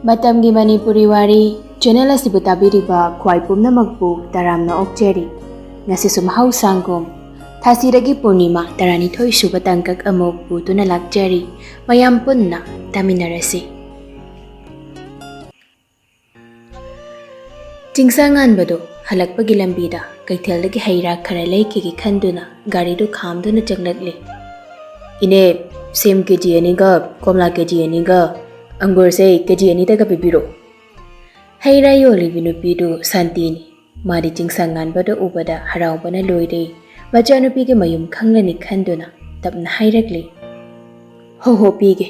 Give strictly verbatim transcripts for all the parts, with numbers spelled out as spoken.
ꯃꯇꯝꯒꯤ ꯃꯅꯤꯄꯨꯔꯤ ꯋꯥꯔꯤ ꯆꯦꯅꯦꯜ ꯑꯁꯤꯕꯨ ꯇꯥꯕꯤꯔꯤꯕ ꯈ꯭ꯋꯥꯏ ꯄꯨꯝꯅꯃꯛꯄꯨ ꯇꯔꯥꯝꯅ ꯑꯣꯛꯆꯔꯤ꯫ ꯉꯁꯤꯁꯨ ꯃꯍꯧꯁꯥꯡꯒꯨꯝ ꯊꯥꯁꯤꯗꯒꯤ ꯄꯨꯔꯅꯤꯃꯥ ꯇꯔꯥꯅꯤꯊꯣꯏ ꯁꯨꯕ ꯇꯥꯡꯀꯛ ꯑꯃꯨꯛ ꯄꯨꯗꯨꯅ ꯂꯥꯛꯆꯔꯤ꯫ ꯃꯌꯥꯝ ꯄꯨꯟꯅ ꯇꯥꯃꯤꯟꯅꯔꯁꯤ꯫ ꯆꯤꯡꯁꯥ ꯉꯥꯟꯕꯗꯨ ꯍꯜꯂꯛꯄꯒꯤ ꯂꯝꯕꯤꯗ ꯀꯩꯊꯦꯜꯗꯒꯤ ꯍꯩ ꯔꯥ ꯈꯔ ꯂꯩꯈꯤꯒꯦ ꯈꯟꯗꯨꯅ ꯒꯥꯔꯤꯗꯨ ꯈꯥꯝꯗꯨꯅ ꯆꯪꯂꯛꯂꯤ꯫ "ꯏꯅꯦ, ꯁꯦꯝ ꯀꯦ ꯖꯤ ꯑꯅꯤꯒ ꯀꯣꯝꯂꯥ ꯀꯦ ꯖꯤ ꯑꯅꯤꯒ ꯑꯪꯒꯨꯔꯁꯦ ꯀꯦ ꯖꯤ ꯑꯅꯤꯗꯒ ꯄꯤꯕꯤꯔꯣ꯫" ꯍꯩ ꯔꯥ ꯌꯣꯜꯂꯤꯕꯤ ꯅꯨꯄꯤꯗꯨ ꯁꯥꯟꯇꯤꯅꯤ꯫ ꯃꯥꯗꯤ ꯆꯤꯡꯁꯥ ꯉꯥꯟꯕꯗꯨ ꯎꯕꯗ ꯍꯔꯥꯎꯕꯅ ꯂꯣꯏꯔꯦ꯫ ꯃꯆꯥꯅꯨꯄꯤꯒꯤ ꯃꯌꯨꯝ ꯈꯪꯂꯅꯤ ꯈꯟꯗꯨꯅ ꯇꯞꯅ ꯍꯥꯏꯔꯛꯂꯤ꯫ "ꯍꯣ ꯍꯣ, ꯄꯤꯒꯦ꯫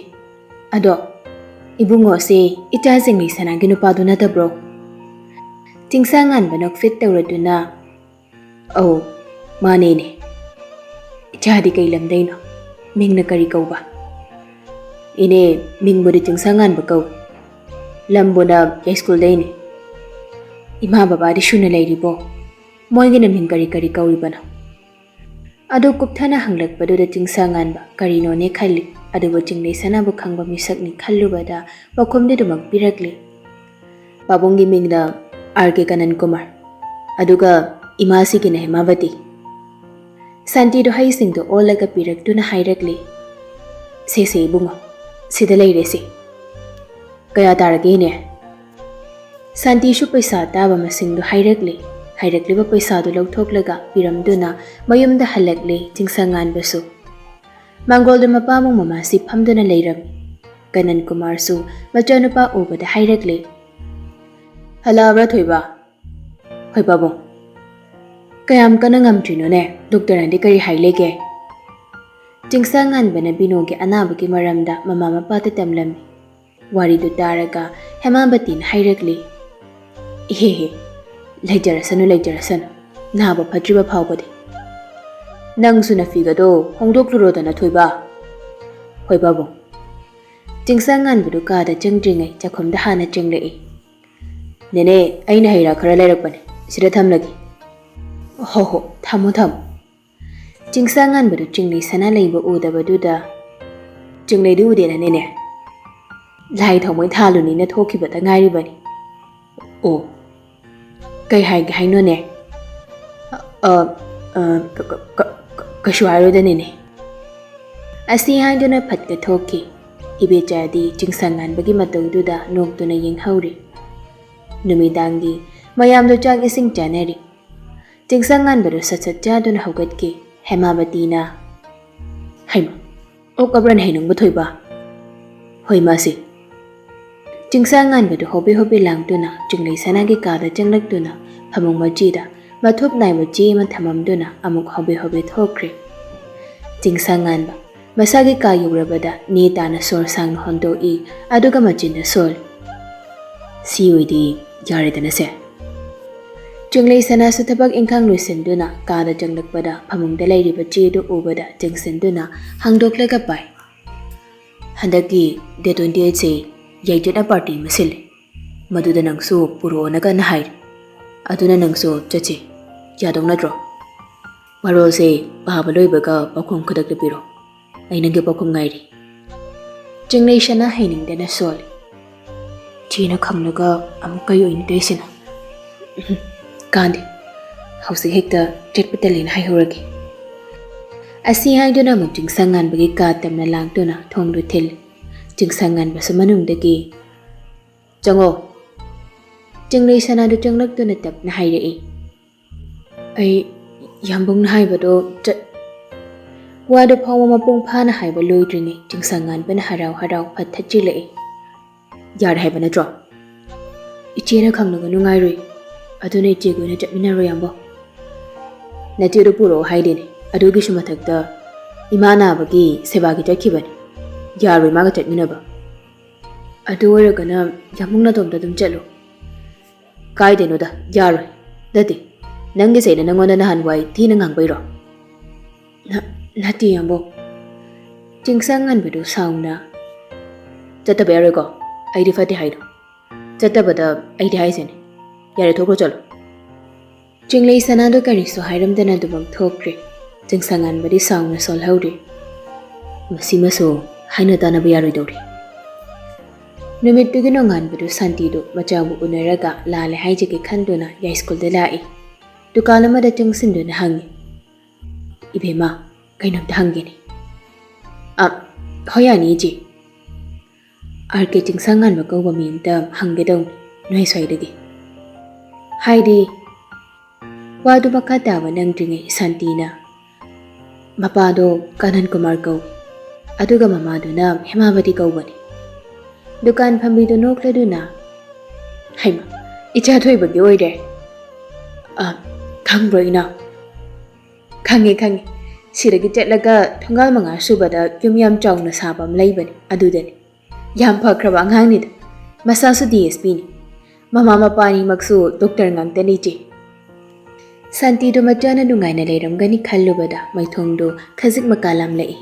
ꯑꯗꯣ ꯏꯕꯨꯡꯉꯣꯁꯦ ꯏꯆꯥꯁꯤꯡ ꯂꯩꯁꯅꯥꯒꯤ ꯅꯨꯄꯥꯗꯨ ꯅꯠꯇꯕ꯭ꯔꯣ?" ꯆꯤꯡꯁꯥ ꯉꯥꯟꯕ ꯅꯣꯛꯐꯦꯠ ꯇꯧꯔꯗꯨꯅ, "ꯑꯧ, ꯃꯥꯅꯦꯅꯦ꯫ ꯏꯆꯥꯗꯤ ꯀꯩ ꯂꯝꯗꯩꯅꯣ? ꯃꯤꯡꯅ ꯀꯔꯤ ꯀꯧꯕ?" "ꯏꯅꯦ, ꯃꯤꯡꯕꯨꯗꯤ ꯆꯤꯡꯁꯥ ꯉꯥꯟꯕ ꯀꯧꯏ꯫ ꯂꯝꯕꯨꯅ ꯌꯥꯏꯁ꯭ꯀꯨꯜꯗꯩꯅꯤ꯫" "ꯏꯃꯥ ꯕꯕꯥꯗꯤ ꯁꯨꯅ ꯂꯩꯔꯤꯕꯣ? ꯃꯣꯏꯒꯤꯅ ꯃꯤꯡ ꯀꯔꯤ ꯀꯔꯤ ꯀꯧꯔꯤꯕꯅꯣ?" ꯑꯗꯨ ꯀꯨꯞꯊꯅ ꯍꯪꯂꯛꯄꯗꯨꯗ ꯆꯤꯡꯁꯥ ꯉꯥꯟꯕ ꯀꯔꯤꯅꯣꯅꯦ ꯈꯜꯂꯤ, ꯑꯗꯨꯕꯨ ꯆꯤꯡꯂꯩ ꯁꯅꯥꯕꯨ ꯈꯪꯕ ꯃꯤꯁꯛꯅꯤ ꯈꯜꯂꯨꯕꯗ ꯄꯥꯎꯈꯨꯝꯗꯤ ꯑꯗꯨꯃꯛ ꯄꯤꯔꯛꯂꯤ꯫ "ꯄꯥꯕꯨꯡꯒꯤ ꯃꯤꯡꯅ ꯑꯥꯔ ꯀꯦ ꯀꯅꯟ ꯀꯨꯃꯥꯔ, ꯑꯗꯨꯒ ꯏꯃꯥꯁꯤꯒꯤꯅ ꯍꯦꯃꯥꯕꯇꯤ꯫" ꯁꯥꯟꯇꯤꯗꯨ ꯍꯩꯁꯤꯡꯗꯨ ꯑꯣꯜꯂꯒ ꯄꯤꯔꯛꯇꯨꯅ ꯍꯥꯏꯔꯛꯂꯤ, "ꯁꯦ ꯁꯦ ꯏꯕꯨꯡꯉꯣ, ꯁꯤꯗ ꯂꯩꯔꯦꯁꯦ꯫ ꯀꯌꯥ ꯇꯥꯔꯒꯦ, ꯏꯅꯦ?" ꯁꯥꯟꯇꯤꯁꯨ ꯄꯩꯁꯥ ꯇꯥꯕ ꯃꯁꯤꯡꯗꯨ ꯍꯥꯏꯔꯛꯂꯤ꯫ ꯍꯥꯏꯔꯛꯂꯤꯕ ꯄꯩꯁꯥꯗꯨ ꯂꯧꯊꯣꯛꯂꯒ ꯄꯤꯔꯝꯗꯨꯅ ꯃꯌꯨꯝꯗ ꯍꯜꯂꯛꯂꯤ ꯆꯤꯡꯁꯥ ꯉꯥꯟꯕꯁꯨ꯫ ꯃꯥꯡꯒꯣꯜꯗ ꯃꯄꯥꯕꯨꯡ ꯃꯃꯥꯁꯤ ꯐꯝꯗꯨꯅ ꯂꯩꯔꯝꯃꯤ꯫ ꯀꯅꯟ ꯀꯨꯃꯥꯔꯁꯨ ꯃꯆꯥꯅꯨꯄꯥ ꯎꯕꯗ ꯍꯥꯏꯔꯛꯂꯤ, "ꯍꯜꯂꯛꯑꯕ꯭ꯔꯥ ꯊꯣꯏꯕ?" "ꯍꯣꯏ ꯄꯥꯕꯨꯡ꯫" "ꯀꯌꯥꯝ ꯀꯟꯅ ꯉꯝꯗ꯭ꯔꯤꯅꯣꯅꯦ? ꯗꯣꯛꯇꯔꯅꯗꯤ ꯀꯔꯤ ꯍꯥꯏ ꯂꯩꯒꯦ?" ꯆꯤꯡꯁꯥ ꯉꯥꯟꯕꯅ ꯕꯤꯅꯣꯒꯤ ꯑꯅꯥꯕꯒꯤ ꯃꯔꯝꯗ ꯃꯃꯥ ꯃꯄꯥꯗ ꯇꯝꯂꯝꯃꯤ꯫ ꯋꯥꯔꯤꯗꯨ ꯇꯥꯔꯒ ꯍꯦꯃꯥꯕꯇꯤꯅ ꯍꯥꯏꯔꯛꯂꯤ, "ꯏꯍꯦꯍꯦ, ꯂꯩꯖꯔꯁꯅꯨ, ꯂꯩꯖꯔꯁꯅꯨ, ꯅꯥꯕ ꯐꯠꯇ꯭ꯔꯤꯕ ꯐꯥꯎꯕꯗꯤ꯫ ꯅꯪꯁꯨ ꯅꯐꯤꯒꯗꯣ ꯍꯣꯡꯗꯣꯛꯂꯨꯔꯣꯗꯅ ꯊꯣꯏꯕ꯫" "ꯍꯣꯏ ꯄꯥꯕꯨꯡ꯫" ꯆꯤꯡꯁꯥ ꯉꯥꯟꯕꯗꯨ ꯀꯥꯗ ꯆꯪꯗ꯭ꯔꯤꯉꯩ ꯆꯥꯛꯈꯨꯝꯗ ꯍꯥꯟꯅ ꯆꯪꯂꯛꯏ꯫ "ꯅꯦꯅꯦ, ꯑꯩꯅ ꯍꯩ ꯔꯥ ꯈꯔ ꯂꯩꯔꯛꯄꯅꯦ, ꯁꯤꯗ ꯊꯝꯂꯒꯦ꯫" "ꯍꯣ ꯍꯣ, ꯊꯝꯃꯣ ꯊꯝꯃꯣ꯫" ꯆꯤꯡꯁꯥ ꯉꯥꯟꯕꯗꯨ ꯆꯤꯡꯂꯩ ꯁꯅꯥ ꯂꯩꯕ ꯎꯗꯕꯗꯨꯗ, "ꯆꯤꯡꯂꯩꯗꯨ ꯎꯗꯦꯅ ꯅꯦꯅꯦ?" ꯂꯥꯏ ꯊꯥꯎꯃꯩ ꯊꯥꯜꯂꯨꯅꯤꯅ ꯊꯣꯛꯈꯤꯕꯇ ꯉꯥꯏꯔꯤꯕꯅꯤ꯫ ꯑꯣ, ꯀꯩ ꯍꯥꯏꯒꯦ ꯍꯥꯏꯅꯣꯅꯦ? ꯑ, ꯑ, ꯀ-, ꯀ-, ꯀ-, ꯀ-, ꯀꯩꯁꯨ ꯍꯥꯏꯔꯣꯏꯗꯅꯦꯅꯦ꯫ ꯑꯁꯤ ꯍꯥꯏꯗꯨꯅ ꯐꯠꯀ ꯊꯣꯛꯈꯤ꯫ ꯏꯕꯦꯆꯥꯗꯤ ꯆꯤꯡꯁꯪ ꯉꯥꯟꯕꯒꯤ ꯃꯇꯧꯗꯨꯗ ꯅꯣꯛꯇꯨꯅ ꯌꯦꯡꯍꯧꯔꯤ꯫ ꯅꯨꯃꯤꯗꯥꯡꯒꯤ ꯃꯌꯥꯝꯗꯨ ꯆꯥꯛ ꯏꯁꯤꯡ ꯆꯥꯅꯔꯤ꯫ ꯆꯤꯡꯁꯪ ꯉꯥꯟꯕꯗꯨ ꯁꯠ ꯁꯠ ꯆꯥꯗꯨꯅ ꯍꯧꯒꯠꯈꯤ꯫ ꯍꯦꯃꯥꯕꯇꯤꯅ, "ꯍꯩꯃꯥ, ꯑꯣꯛꯑꯕ꯭ꯔꯅꯦ ꯍꯩꯅꯨꯡꯕ ꯊꯣꯏꯕ?" "ꯍꯣꯏ ꯃꯥꯁꯤ꯫" ꯆꯤꯡꯁꯪ ꯉꯥꯟꯕꯗꯨ ꯍꯣꯕꯦ ꯍꯣꯕꯦ ꯂꯥꯡꯗꯨꯅ ꯆꯤꯡꯂꯩ ꯁꯅꯥꯒꯤ ꯀꯥꯗ ꯆꯪꯂꯛꯇꯨꯅ ꯐꯃꯨꯡ ꯃꯆꯤꯗ ꯃꯊꯨꯞ ꯅꯥꯏꯕ ꯆꯦ ꯑꯃ ꯊꯝꯃꯝꯗꯨꯅ ꯑꯃꯨꯛ ꯍꯣꯕꯦ ꯍꯣꯕꯦ ꯊꯣꯛꯈ꯭ꯔꯦ꯫ ꯆꯤꯡꯁꯪ ꯉꯥꯟꯕ ꯃꯁꯥꯒꯤ ꯀꯥ ꯌꯧꯔꯕꯗ ꯅꯦ ꯇꯥꯅ ꯁꯣꯔ ꯁꯥꯡꯅ ꯍꯣꯟꯗꯣꯛꯏ, ꯑꯗꯨꯒ ꯃꯆꯤꯟꯗ ꯁꯣꯜꯂꯤ꯫ "ꯁꯤ ꯑꯣꯏꯗꯤ ꯌꯥꯔꯦꯗꯅ ꯁꯦ?" ꯆꯤꯡꯂꯩ ꯁꯅꯥꯁꯨ ꯊꯕꯛ ꯏꯪꯈꯥꯡ ꯂꯣꯏꯁꯤꯟꯗꯨꯅ ꯀꯥꯗ ꯆꯪꯂꯛꯄꯗ ꯐꯃꯨꯡꯗ ꯂꯩꯔꯤꯕ ꯆꯦꯗꯨ ꯎꯕꯗ ꯆꯤꯡꯁꯤꯟꯗꯨꯅ ꯍꯥꯡꯗꯣꯛꯂꯒ ꯄꯥꯏ꯫ "ꯍꯟꯗꯛꯀꯤ date twenty eight ꯁꯦ ꯌꯥꯏꯗꯦꯠꯅ party ꯑꯃ ꯁꯤꯜꯂꯤ꯫ ꯃꯗꯨꯗ ꯅꯪꯁꯨ ꯄꯨꯔꯛꯑꯣꯅ ꯀꯟꯅ ꯍꯥꯏꯔꯤ꯫ ꯑꯗꯨꯅ ꯅꯪꯁꯨ ꯆꯠꯁꯤ꯫ ꯌꯥꯗꯧ ꯅꯠꯇ꯭ꯔꯣ? ꯃꯔꯣꯜꯁꯦ ꯄꯥꯕ ꯂꯣꯏꯕꯒ ꯄꯥꯎꯈꯨꯝ ꯈꯨꯗꯛꯇ ꯄꯤꯔꯣ꯫ ꯑꯩ ꯅꯪꯒꯤ ꯄꯥꯎꯈꯨꯝ ꯉꯥꯏꯔꯤ꯫" ꯆꯤꯡꯂꯩ ꯁꯅꯥ ꯍꯩꯅꯤꯡꯗꯅ ꯁꯣꯜꯂꯤ꯫ "ꯆꯦꯅ ꯈꯪꯂꯒ ꯑꯃꯨꯛ ꯀꯩ ꯑꯣꯏꯅ ꯇꯧꯏꯁꯤꯅ?" "ꯀꯥꯟꯗꯦ, ꯍꯧꯖꯤꯛ ꯍꯦꯛꯇ ꯆꯠꯄ ꯇꯜꯂꯦꯅ ꯍꯥꯏꯍꯧꯔꯒꯦ꯫" ꯑꯁꯤ ꯍꯥꯏꯗꯨꯅ ꯑꯃꯨꯛ ꯆꯤꯡꯁꯪ ꯉꯥꯟꯕꯒꯤ ꯀꯥ ꯇꯝꯅ ꯂꯥꯛꯇꯨꯅ ꯊꯣꯡꯗꯨ ꯊꯤꯜꯂꯤ꯫ ꯆꯤꯡꯁꯪ ꯉꯥꯟꯕꯁꯨ ꯃꯅꯨꯡꯗꯒꯤ, "ꯆꯪꯉꯣ꯫" ꯆꯤꯡꯂꯩ ꯁꯅꯥꯗꯨ ꯆꯪꯂꯛꯇꯨꯅ ꯇꯞꯅ ꯍꯥꯏꯔꯛꯏ꯫ "ꯑꯩ ꯌꯥꯝꯕꯨꯡꯅ ꯍꯥꯏꯕꯗꯣ ꯆꯠ-" ꯋꯥꯗꯨ ꯐꯥꯎꯕ ꯃꯄꯨꯡ ꯐꯥꯅ ꯍꯥꯏꯕ ꯂꯣꯏꯗ꯭ꯔꯤꯉꯩ ꯆꯤꯡꯁꯪ ꯉꯥꯟꯕꯅ ꯍꯔꯥꯎ ꯍꯔꯥꯎ ꯐꯠ ꯊꯠꯆꯤꯜꯂꯛꯏ꯫ "ꯌꯥꯔꯦ ꯍꯥꯏꯕ ꯅꯠꯇ꯭ꯔꯣ? ꯏꯆꯦꯅ ꯈꯪꯂꯒ ꯅꯨꯡꯉꯥꯏꯔꯣꯏ꯫ ꯑꯗꯨꯅ ꯏꯆꯦꯒ ꯑꯣꯏꯅ ꯆꯠꯃꯤꯟꯅꯔꯣ, ꯌꯥꯝꯕꯨꯡ꯫" "ꯅꯆꯦꯗꯣ ꯄꯨꯔꯛꯑꯣ ꯍꯥꯏꯗꯦꯅꯦ꯫ ꯑꯗꯨꯒꯤꯁꯨ ꯃꯊꯛꯇ ꯏꯃꯥ ꯅꯥꯕꯒꯤ ꯁꯦꯕꯥꯒꯤ ꯆꯠꯈꯤꯕꯅꯤ꯫ ꯌꯥꯔꯣꯏ ꯃꯥꯒ ꯆꯠꯃꯤꯟꯅꯕ꯫" "ꯑꯗꯨ ꯑꯣꯏꯔꯒꯅ ꯌꯥꯝꯕꯨꯡ ꯅꯇꯣꯝꯇ ꯑꯗꯨꯝ ꯆꯠꯂꯣ꯫" "ꯀꯥꯏꯗꯩꯅꯣꯗ, ꯌꯥꯔꯣꯏ꯫ ꯅꯠꯇꯦ, ꯅꯪꯒꯤꯁꯦ ꯑꯩꯅ ꯅꯪꯉꯣꯟꯗ ꯅꯍꯥꯟꯋꯥꯏ ꯊꯤꯅ ꯉꯥꯡꯕꯩꯔꯣ?" "ꯅ-, ꯅꯠꯇꯦ, ꯌꯥꯝꯕꯨꯡ꯫" ꯆꯤꯡꯁꯪ ꯉꯥꯟꯕꯗꯨ ꯁꯥꯎꯅ, "ꯆꯠꯇꯕ ꯌꯥꯔꯣꯏꯀꯣ? ꯑꯩꯗꯤ ꯐꯠꯇꯦ ꯍꯥꯏꯗꯣ꯫ ꯆꯠꯇꯕꯗ ꯑꯩꯗꯤ ꯍꯥꯏꯁꯤꯅꯤ꯫ ꯌꯥꯔꯦ, ꯊꯣꯛꯈ꯭ꯔꯣ ꯆꯠꯂꯣ꯫" ꯆꯤꯡꯂꯩ ꯁꯅꯥꯗꯣ ꯀꯔꯤꯁꯨ ꯍꯥꯏꯔꯝꯗꯅ ꯑꯗꯨꯃꯛ ꯊꯣꯛꯈ꯭ꯔꯦ꯫ ꯆꯤꯡꯁꯪ ꯉꯥꯟꯕꯗꯤ ꯁꯥꯎꯅ ꯁꯣꯜꯍꯧꯔꯤ꯫ "ꯃꯁꯤꯃꯁꯨ ꯍꯥꯏꯅ ꯇꯥꯅꯕ ꯌꯥꯔꯣꯏꯗꯧꯔꯤ꯫" ꯅꯨꯃꯤꯠꯇꯨꯒꯤ ꯅꯣꯡꯉꯥꯟꯕꯗꯨ ꯁꯥꯟꯇꯤꯗꯨ ꯃꯆꯥꯕꯨ ꯎꯅꯔꯒ ꯂꯥꯜꯂꯦ ꯍꯥꯏꯖꯒꯦ ꯈꯟꯗꯨꯅ ꯌꯥꯏꯁ꯭ꯀꯨꯜꯗ ꯂꯥꯛꯏ꯫ ꯗꯨꯀꯥꯟ ꯑꯃꯗ ꯆꯪꯁꯤꯟꯗꯨꯅ ꯍꯪꯉꯤ, "ꯏꯕꯦꯝꯃ, ꯀꯩꯅꯣꯝꯇ ꯍꯪꯒꯦꯅꯦ꯫" "ꯑ, ꯍꯣꯏ ꯌꯥꯅꯤ ꯏꯆꯦ꯫" "ꯑꯥꯔ ꯀꯦ ꯆꯤꯡꯁꯥꯡꯉꯥꯟꯕ ꯀꯧꯕ ꯃꯤ ꯑꯝꯇ ꯍꯪꯒꯦ ꯇꯧꯅꯤ, ꯅꯣꯏ ꯁ꯭ꯋꯥꯏꯗꯒꯤ꯫" ꯍꯥꯏꯗꯤ, ꯋꯥꯗꯨ ꯃꯈꯥ ꯇꯥꯕ ꯅꯪꯗ꯭ꯔꯤꯉꯩ ꯁꯥꯟꯇꯤꯅ, "ꯃꯄꯥꯗꯣ ꯀꯥꯅꯟ ꯀꯨꯃꯥꯔ ꯀꯧꯏ, ꯑꯗꯨꯒ ꯃꯃꯥꯗꯨꯅ ꯍꯦꯃꯥꯕꯇꯤ ꯀꯧꯕꯅꯤ꯫" ꯗꯨꯀꯥꯟ ꯐꯝꯕꯤꯗꯨ ꯅꯣꯛꯂꯗꯨꯅ, "ꯍꯩꯃꯥ, ꯏꯆꯥ ꯊꯣꯏꯕꯒꯤ ꯑꯣꯏꯔꯦ꯫ ꯑ, ꯈꯪꯕ꯭ꯔꯣ ꯏꯅꯥꯎ?" "ꯈꯪꯉꯦ, ꯈꯪꯉꯦ꯫ ꯁꯤꯗꯒꯤ ꯆꯠꯂꯒ ꯊꯣꯡꯒꯥꯜ ꯃꯉꯥ ꯁꯨꯕꯗ ꯌꯨꯝ ꯌꯥꯝ ꯆꯥꯎꯅ ꯁꯥꯕ ꯑꯃ ꯂꯩꯕꯅꯤ, ꯑꯗꯨꯗꯅꯤ꯫ ꯌꯥꯝ ꯐꯈ꯭ꯔꯕ ꯑꯉꯥꯡꯅꯤꯗ꯫ ꯃꯁꯥꯁꯨ ꯗꯤ ꯑꯦꯁ ꯄꯤꯅꯤ꯫ ꯃꯃꯥ ꯃꯄꯥ ꯑꯅꯤꯃꯛꯁꯨ ꯗꯣꯛꯇꯔ ꯉꯥꯛꯇꯅꯤ, ꯏꯆꯦ꯫" ꯁꯥꯟꯇꯤꯗꯨ ꯃꯆꯥꯅ ꯅꯨꯡꯉꯥꯏꯅ ꯂꯩꯔꯝꯒꯅꯤ ꯈꯜꯂꯨꯕꯗ ꯃꯥꯏꯊꯣꯡꯗꯨ ꯈꯖꯤꯛ ꯃꯀꯥ ꯂꯥꯝꯂꯛꯏ꯫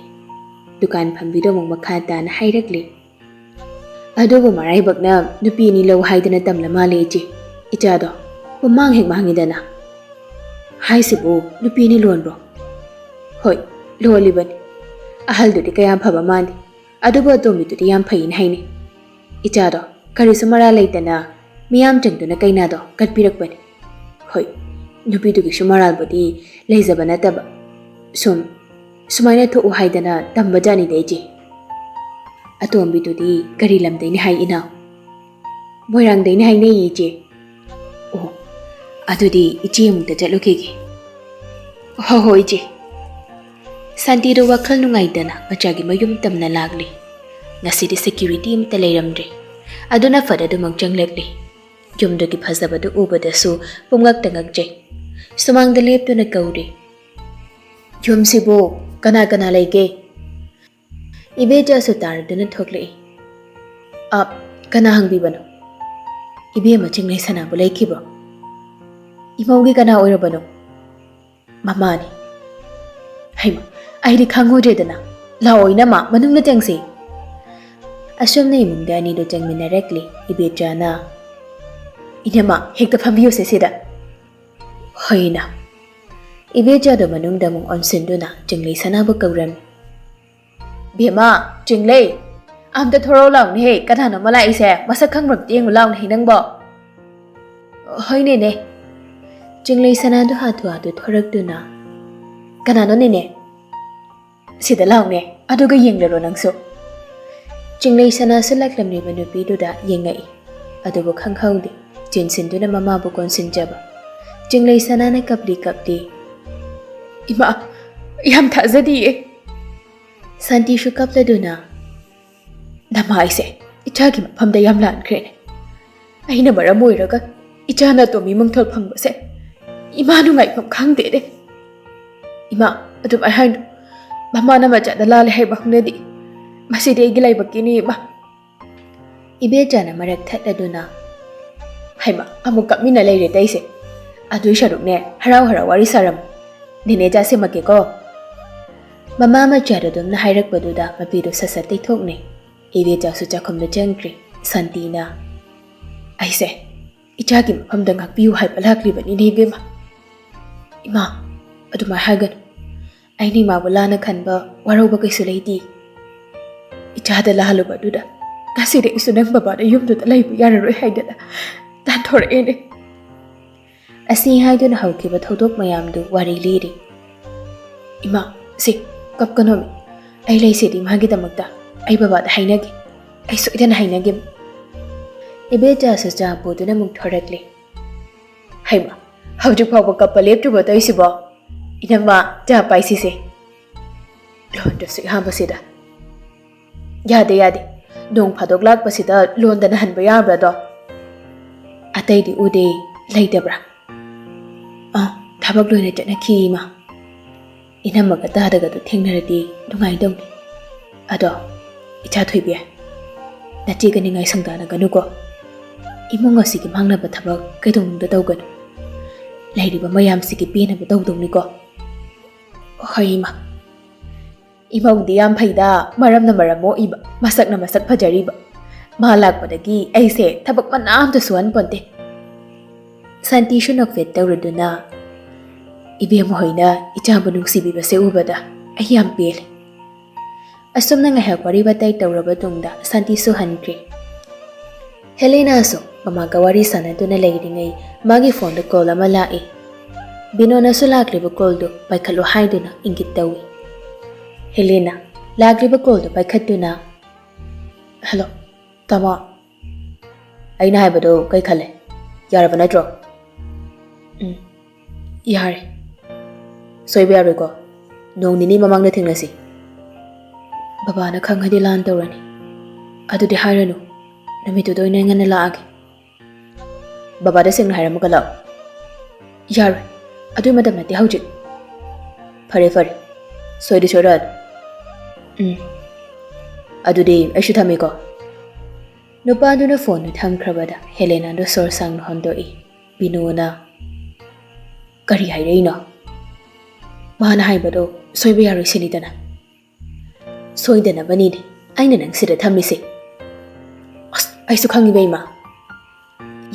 ꯗꯨꯀꯥꯟ ꯐꯝꯕꯤꯗꯨ ꯑꯃꯨꯛ ꯃꯈꯥ ꯇꯥꯅ ꯍꯥꯏꯔꯛꯂꯤ, "ꯑꯗꯨꯕꯨ ꯃꯔꯥꯏꯕꯛꯅ ꯅꯨꯄꯤ ꯑꯅꯤ ꯂꯧ ꯍꯥꯏꯗꯅ ꯇꯝꯂ ꯃꯥꯜꯂꯦ, ꯏꯆꯦ꯫ ꯏꯆꯥꯗꯣ ꯄꯨꯝꯃꯥꯡ ꯍꯦꯛ ꯃꯥꯡꯉꯤꯗꯅ꯫" "ꯍꯥꯏꯁꯤꯕꯨ ꯅꯨꯄꯤ ꯑꯅꯤ ꯂꯣꯟꯕ꯭ꯔꯣ?" "ꯍꯣꯏ, ꯂꯣꯜꯂꯤꯕꯅꯤ꯫ ꯑꯍꯜꯗꯨꯗꯤ ꯀꯌꯥꯝ ꯐꯕ ꯃꯥꯟꯗꯦ, ꯑꯗꯨꯕꯨ ꯑꯇꯣꯝꯕꯤꯗꯨꯗꯤ ꯌꯥꯝ ꯐꯩꯅ ꯍꯥꯏꯅꯩ꯫ ꯏꯆꯥꯗꯣ ꯀꯔꯤꯁꯨ ꯃꯔꯥꯜ ꯂꯩꯇꯅ ꯃꯤꯌꯥꯝ ꯆꯪꯗꯨꯅ ꯀꯩꯅꯥꯗꯣ ꯀꯠꯄꯤꯔꯛꯄꯅꯤ꯫ ꯍꯣꯏ, ꯅꯨꯄꯤꯗꯨꯒꯤꯁꯨ ꯃꯔꯥꯜꯕꯨꯗꯤ ꯂꯩꯖꯕ ꯅꯠꯇꯕ꯫ ꯁꯨꯝ, ꯁꯨꯃꯥꯏꯅ ꯊꯣꯛꯎ ꯍꯥꯏꯗꯅ ꯇꯝꯕ ꯖꯥꯠꯅꯤꯗ, ꯏꯆꯦ꯫" "ꯑꯇꯣꯝꯕꯤꯗꯨꯗꯤ ꯀꯔꯤ ꯂꯝꯗꯩꯅꯤ ꯍꯥꯏ, ꯏꯅꯥꯎ?" "ꯃꯣꯏꯔꯥꯡꯗꯩꯅꯤ ꯍꯥꯏꯅꯩꯌꯦ, ꯏꯆꯦ꯫" "ꯑꯣ, ꯑꯗꯨꯗꯤ ꯏꯆꯦ ꯑꯃꯨꯛꯇ ꯆꯠꯂꯨꯈꯤꯒꯦ꯫" "ꯍꯣ ꯍꯣ, ꯏꯆꯦ꯫" ꯁꯥꯟꯇꯤꯗꯨ ꯋꯥꯈꯜ ꯅꯨꯡꯉꯥꯏꯇꯅ ꯃꯆꯥꯒꯤ ꯃꯌꯨꯝ ꯇꯝꯅ ꯂꯥꯛꯂꯤ꯫ ꯉꯁꯤꯗꯤ ꯁꯦꯀ꯭ꯌꯨꯔꯤꯇꯤ ꯑꯃꯠꯇ ꯂꯩꯔꯝꯗ꯭ꯔꯦ꯫ ꯑꯗꯨꯅ ꯐꯠ ꯑꯗꯨꯃꯛ ꯆꯪꯂꯛꯂꯤ꯫ ꯌꯨꯝꯗꯨꯒꯤ ꯐꯖꯕꯗꯨ ꯎꯕꯗꯁꯨ ꯄꯨꯝꯉꯛꯇ ꯉꯛꯆꯩ꯫ ꯁꯨꯃꯥꯡꯗ ꯂꯦꯞꯇꯨꯅ ꯀꯧꯔꯤ, "ꯌꯨꯝꯁꯤꯕꯨ ꯀꯅꯥ ꯀꯅꯥ ꯂꯩꯒꯦ?" ꯏꯕꯦꯆꯥꯁꯨ ꯇꯥꯔꯗꯨꯅ ꯊꯣꯛꯂꯛꯏ꯫ "ꯑ, ꯀꯅꯥ ꯍꯪꯕꯤꯕꯅꯣ? ꯏꯕꯦꯝꯃ ꯆꯤꯡꯂꯩ ꯁꯅꯥꯕꯨ ꯂꯩꯈꯤꯕ꯭ꯔꯣ? ꯏꯃꯧꯒꯤ ꯀꯅꯥ ꯑꯣꯏꯔꯕꯅꯣ?" "ꯃꯃꯥꯅꯤ꯫" "ꯍꯩꯃ, ꯑꯩꯗꯤ ꯈꯪꯍꯧꯗ꯭ꯔꯦꯗꯅ꯫ ꯂꯥꯛꯑꯣ, ꯏꯅꯝꯃ, ꯃꯅꯨꯡꯗ ꯆꯪꯁꯤ꯫" ꯑꯁꯨꯝꯅ ꯏꯃꯨꯡꯗ ꯑꯅꯤꯗꯨ ꯆꯪꯃꯤꯟꯅꯔꯛꯂꯤ꯫ ꯏꯕꯦꯆꯥꯅ, "ꯏꯅꯝꯃ, ꯍꯦꯛꯇ ꯐꯝꯕꯤꯌꯨꯁꯦ ꯁꯤꯗ꯫" "ꯍꯣꯏ, ꯏꯅꯝꯃ꯫" ꯏꯕꯦꯆꯥꯗꯨ ꯃꯅꯨꯡꯗ ꯑꯃꯨꯛ ꯑꯣꯟꯁꯤꯟꯗꯨꯅ ꯆꯤꯡꯂꯩ ꯁꯅꯥꯕꯨ ꯀꯧꯔꯝꯃꯤ꯫ "ꯕꯦꯝꯃ, ꯆꯤꯡꯂꯩ!" ꯑꯝꯇ ꯊꯣꯔꯛꯑꯣ ꯂꯥꯎꯅꯦꯍꯦ, ꯀꯅꯥꯅꯣ ꯑꯃ ꯂꯥꯛꯏꯁꯦ? ꯃꯁꯛ ꯈꯪꯕ꯭ꯔꯥ ꯑꯝꯇ ꯌꯦꯡꯉꯨ ꯂꯥꯎꯅꯦꯍꯦ ꯅꯪꯕꯣ꯫ "ꯍꯣꯏ ꯅꯦꯅꯦ꯫" ꯆꯤꯡꯂꯩ ꯁꯅꯥꯗꯨ ꯍꯥꯊꯨ ꯍꯥꯊꯨ ꯊꯣꯔꯛꯇꯨꯅ, "ꯀꯅꯥꯅꯣ ꯅꯦꯅꯦ? ꯁꯤꯗ ꯂꯥꯎꯅꯦ, ꯑꯗꯨꯒ ꯌꯦꯡꯂꯔꯣ ꯅꯪꯁꯨ?" ꯆꯤꯡꯂꯩ ꯁꯅꯥꯁꯨ ꯂꯥꯛꯂꯝꯂꯤꯕ ꯅꯨꯄꯤꯗꯨꯗ ꯌꯦꯡꯉꯛꯏ꯫ ꯑꯗꯨꯕꯨ ꯈꯪꯍꯧꯗꯦ, ꯆꯤꯟꯁꯤꯟꯗꯨꯅ ꯃꯃꯥꯕꯨ ꯀꯣꯟꯁꯤꯟꯖꯕ꯫ ꯆꯤꯡꯂꯩ ꯁꯅꯥꯅ ꯀꯞꯂꯤ ꯀꯞꯂꯤ, "ꯏꯃꯥ, ꯌꯥꯝ ꯊꯥꯖꯗꯤꯌꯦ꯫" ꯁꯥꯟꯇꯤꯁꯨ ꯀꯞꯂꯗꯨꯅ, "ꯅꯃꯥꯏꯁꯦ ꯏꯆꯥꯒꯤ ꯃꯐꯝꯗ ꯌꯥꯝ ꯂꯥꯟꯈ꯭ꯔꯦꯅꯦ꯫ ꯑꯩꯅ ꯃꯔꯝ ꯑꯣꯏꯔꯒ ꯏꯆꯥꯅ ꯑꯇꯣꯝꯕꯤ ꯃꯪꯊꯣꯜ ꯐꯪꯕꯁꯦ ꯏꯃꯥ ꯅꯨꯡꯉꯥꯏꯐꯝ ꯈꯪꯗꯦꯅꯦ꯫ ꯏꯃꯥ, ꯑꯗꯨꯃꯥꯏ ꯍꯥꯏꯅꯨ꯫ ꯃꯃꯥꯅ ꯃꯆꯥꯗ ꯂꯥꯜꯂꯦ ꯍꯥꯏꯕ ꯍꯧꯅꯗꯦ꯫ ꯃꯁꯤꯗꯤ ꯑꯩꯒꯤ ꯂꯥꯏꯕꯛꯀꯤꯅꯤ, ꯏꯃꯥ꯫" ꯏꯕꯦꯆꯥꯅ ꯃꯔꯛ ꯊꯠꯂꯗꯨꯅ, "ꯍꯩꯃꯥ, ꯑꯃꯨꯛ ꯀꯞꯃꯤꯟꯅ ꯂꯩꯔꯦ ꯇꯩꯁꯦ꯫ ꯑꯗꯨꯏ ꯁꯔꯨꯛꯅꯦ, ꯍꯔꯥꯎ ꯍꯔꯥꯎ ꯋꯥꯔꯤ ꯁꯥꯔꯝꯃꯨ꯫ ꯅꯦꯅꯦ ꯆꯥ ꯁꯦꯝꯃꯛꯀꯦꯀꯣ꯫" ꯃꯃꯥ ꯃꯆꯥꯗꯨ ꯑꯗꯨꯝꯅ ꯍꯥꯏꯔꯛꯄꯗꯨꯗ ꯃꯄꯤꯗꯨ ꯁꯠ ꯁꯠ ꯇꯩꯊꯣꯛꯅꯩ꯫ ꯏꯕꯦꯆꯥꯁꯨ ꯆꯥꯛꯈꯨꯝꯗ ꯆꯪꯈ꯭ꯔꯦ꯫ ꯁꯥꯟꯇꯤꯅ, "ꯑꯩꯁꯦ ꯏꯆꯥꯒꯤ ꯃꯐꯝꯗ ꯉꯥꯛꯄꯤꯌꯨ ꯍꯥꯏꯕ ꯂꯥꯛꯂꯤꯕꯅꯤꯅꯦ ꯏꯕꯦꯝꯃ꯫" "ꯏꯃꯥ, ꯑꯗꯨꯃꯥꯏ ꯍꯥꯏꯒꯅꯨ꯫ ꯑꯩꯅ ꯏꯃꯥꯕꯨ ꯂꯥꯟꯅ ꯈꯟꯕ, ꯋꯥꯔꯧꯕ ꯀꯩꯁꯨ ꯂꯩꯇꯦ꯫ ꯏꯆꯥꯗ ꯂꯥꯜꯂꯨꯕꯗꯨꯗ ꯉꯁꯤꯗꯤ ꯑꯩꯁꯨ ꯅꯪ ꯕꯕꯥꯅ ꯌꯨꯝꯗꯨꯗ ꯂꯩꯕ ꯌꯥꯔꯔꯣꯏ ꯍꯥꯏꯗꯅ ꯇꯥꯟꯊꯣꯔꯛꯑꯦꯅꯦ꯫" ꯑꯁꯤ ꯍꯥꯏꯗꯨꯅ ꯍꯧꯈꯤꯕ ꯊꯧꯗꯣꯛ ꯃꯌꯥꯝꯗꯨ ꯋꯥꯔꯤ ꯂꯤꯔꯤ꯫ "ꯏꯃꯥ, ꯁꯤ, ꯀꯞꯀꯅꯣꯃꯤ꯫ ꯑꯩ ꯂꯩꯁꯤꯗꯤ ꯏꯃꯥꯒꯤꯗꯃꯛꯇ꯫ ꯑꯩ ꯕꯕꯥꯗ ꯍꯥꯏꯅꯒꯦ꯫ ꯑꯩ ꯁꯣꯏꯗꯅ ꯍꯥꯏꯅꯒꯦ꯫" ꯏꯕꯦꯆꯥꯁꯨ ꯆꯥ ꯄꯨꯗꯨꯅ ꯑꯃꯨꯛ ꯊꯣꯔꯛꯂꯦ꯫ "ꯍꯩꯃꯥ, ꯍꯧꯖꯤꯛ ꯐꯥꯎꯕ ꯀꯞꯄ ꯂꯦꯞꯇ꯭ꯔꯤꯕꯣ ꯇꯧꯏꯁꯤꯕꯣ? ꯏꯅꯝꯃ, ꯆꯥ ꯄꯥꯏꯁꯤꯁꯦ꯫" ꯂꯣꯟꯗꯁꯨ ꯏꯍꯥꯟꯕꯁꯤꯗ꯫ "ꯌꯥꯗꯦ, ꯌꯥꯗꯦ꯫ ꯅꯣꯡ ꯐꯥꯗꯣꯛ ꯂꯥꯛꯄꯁꯤꯗ ꯂꯣꯟꯗꯅ ꯍꯟꯕ ꯌꯥꯕ꯭ꯔꯥꯗꯣ?" "ꯑꯇꯩꯗꯤ ꯎꯗꯦ꯫ ꯂꯩꯇꯕ꯭ꯔꯥ?" "ꯑꯥ, ꯊꯕꯛ ꯂꯣꯏꯅ ꯆꯠꯅꯈꯤ, ꯏꯃꯥ꯫ ꯏꯅꯝꯃꯒ ꯇꯥꯗꯒꯗꯣ ꯊꯦꯡꯅꯔꯗꯤ ꯅꯨꯡꯉꯥꯏꯗꯧꯅꯤ꯫ ꯑꯗꯣ, ꯏꯆꯥ ꯊꯣꯏꯕꯤ, ꯅꯆꯦꯒ ꯅꯤꯡꯉꯥꯏ ꯁꯪꯗꯥꯅꯒꯅꯨꯀꯣ꯫ ꯏꯃꯨꯡ ꯑꯁꯤꯒꯤ ꯃꯥꯡꯅꯕ ꯊꯕꯛ ꯀꯩꯗꯧꯅꯨꯡꯗ ꯇꯧꯒꯅꯨ꯫ ꯂꯩꯔꯤꯕ ꯃꯌꯥꯝꯁꯤꯒꯤ ꯄꯦꯟꯅꯕ ꯇꯧꯗꯧꯅꯤꯀꯣ꯫" "ꯍꯣꯏ, ꯏꯃꯥ꯫" "ꯏꯃꯧꯗꯤ ꯌꯥꯝ ꯐꯩꯗ, ꯃꯔꯝꯅ ꯃꯔꯝ ꯃꯣꯛꯏꯕ, ꯃꯁꯛꯅ ꯃꯁꯛ ꯐꯖꯔꯤꯕ꯫ ꯃꯥ ꯂꯥꯛꯄꯗꯒꯤ ꯑꯩꯁꯦ ꯊꯕꯛ ꯃꯅꯥ ꯑꯝꯇ ꯁꯨꯍꯟ ꯄꯣꯟꯇꯦ꯫" ꯁꯥꯟꯇꯤꯁꯨ ꯅꯣꯛꯐꯦꯠ ꯇꯧꯔꯗꯨꯅ, "ꯏꯕꯦꯝꯃ ꯍꯣꯏꯅ ꯏꯆꯥꯕꯨ ꯅꯨꯡꯁꯤꯕꯤꯕꯁꯦ ꯎꯕꯗ ꯑꯩ ꯌꯥꯝ ꯄꯦꯜꯂꯦ꯫ ꯑꯁꯨꯝꯅ ꯉꯥꯏꯍꯥꯛ ꯋꯥꯔꯤ ꯋꯥꯇꯥꯏ ꯇꯧꯔꯕ ꯇꯨꯡꯗ ꯁꯥꯟꯇꯤꯁꯨ ꯍꯟꯈ꯭ꯔꯦ꯫ ꯍꯦꯂꯦꯅꯥꯁꯨ ꯃꯃꯥꯒ ꯋꯥꯔꯤ ꯁꯥꯟꯅꯗꯨꯅ ꯂꯩꯔꯤꯉꯩ ꯃꯥꯒꯤ ꯐꯣꯟꯗ ꯀꯣꯜ ꯑꯃ ꯂꯥꯛꯏ꯫ ꯕꯤꯅꯣꯅꯁꯨ ꯂꯥꯛꯂꯤꯕ ꯀꯣꯜꯗꯨ ꯄꯥꯏꯈꯠꯂꯨ ꯍꯥꯏꯗꯨꯅ ꯏꯪꯒꯤꯠ ꯇꯧꯏ꯫ ꯍꯦꯂꯦꯅꯥ ꯂꯥꯛꯂꯤꯕ ꯀꯣꯜꯗꯨ ꯄꯥꯏꯈꯠꯇꯨꯅ, "ꯍꯜꯂꯣ, ꯇꯥꯃꯣ꯫ ꯑꯩꯅ ꯍꯥꯏꯕꯗꯣ ꯀꯩ ꯈꯜꯂꯦ? ꯌꯥꯔꯕ ꯅꯠꯇ꯭ꯔꯣ?" "ꯎꯝ, ꯌꯥꯔꯦ꯫ ꯁꯣꯏꯕ ꯌꯥꯔꯣꯏꯀꯣ? ꯅꯣꯡ ꯅꯤꯅꯤ ꯃꯃꯥꯡꯗ ꯊꯦꯡꯅꯁꯤ꯫" "ꯕꯕꯥꯅ ꯈꯪꯉꯗꯤ ꯂꯥꯟ ꯇꯧꯔꯅꯤ꯫ ꯑꯗꯨꯗꯤ ꯍꯥꯏꯔꯅꯨ꯫ ꯅꯨꯃꯤꯠꯇꯨꯗ ꯑꯣꯏꯅ ꯉꯟꯅ ꯂꯥꯛꯑꯒꯦ꯫" "ꯕꯕꯥꯗ ꯁꯦꯡꯅ ꯍꯥꯏꯔꯝꯃꯒ ꯂꯥꯛꯑꯣ꯫" "ꯌꯥꯔꯣꯏ꯫ ꯑꯗꯨꯏ ꯃꯇꯝ ꯅꯠꯇꯦ ꯍꯧꯖꯤꯛ꯫" "ꯐꯔꯦ, ꯐꯔꯦ꯫ ꯁꯣꯏꯗꯤ ꯁꯣꯏꯔꯛꯑꯅꯨ꯫" "ꯎꯝ꯫ ꯑꯗꯨꯗꯤ ꯑꯩꯁꯨ ꯊꯝꯃꯦꯀꯣ꯫" ꯅꯨꯄꯥꯗꯨꯅ ꯐꯣꯟꯗꯨ ꯊꯝꯈ꯭ꯔꯕꯗ ꯍꯦꯂꯦꯅꯥꯗꯣ ꯁꯣꯔ ꯁꯥꯡꯅ ꯍꯣꯟꯗꯣꯛꯏ꯫ ꯕꯤꯅꯣꯅ, "ꯀꯔꯤ ꯍꯥꯏꯔꯛꯏꯅꯣ? ꯃꯥꯅ ꯍꯥꯏꯕꯗꯣ ꯁꯣꯏꯕ ꯌꯥꯔꯣꯏ ꯁꯤꯅꯤꯗꯅ?" "ꯁꯣꯏꯗꯅꯕꯅꯤꯅꯦ ꯑꯩꯅ ꯅꯪ ꯁꯤꯗ ꯊꯝꯃꯤꯁꯦ꯫" "ꯑꯁ, ꯑꯩꯁꯨ ꯈꯪꯉꯤꯕ, ꯏꯃꯥ꯫"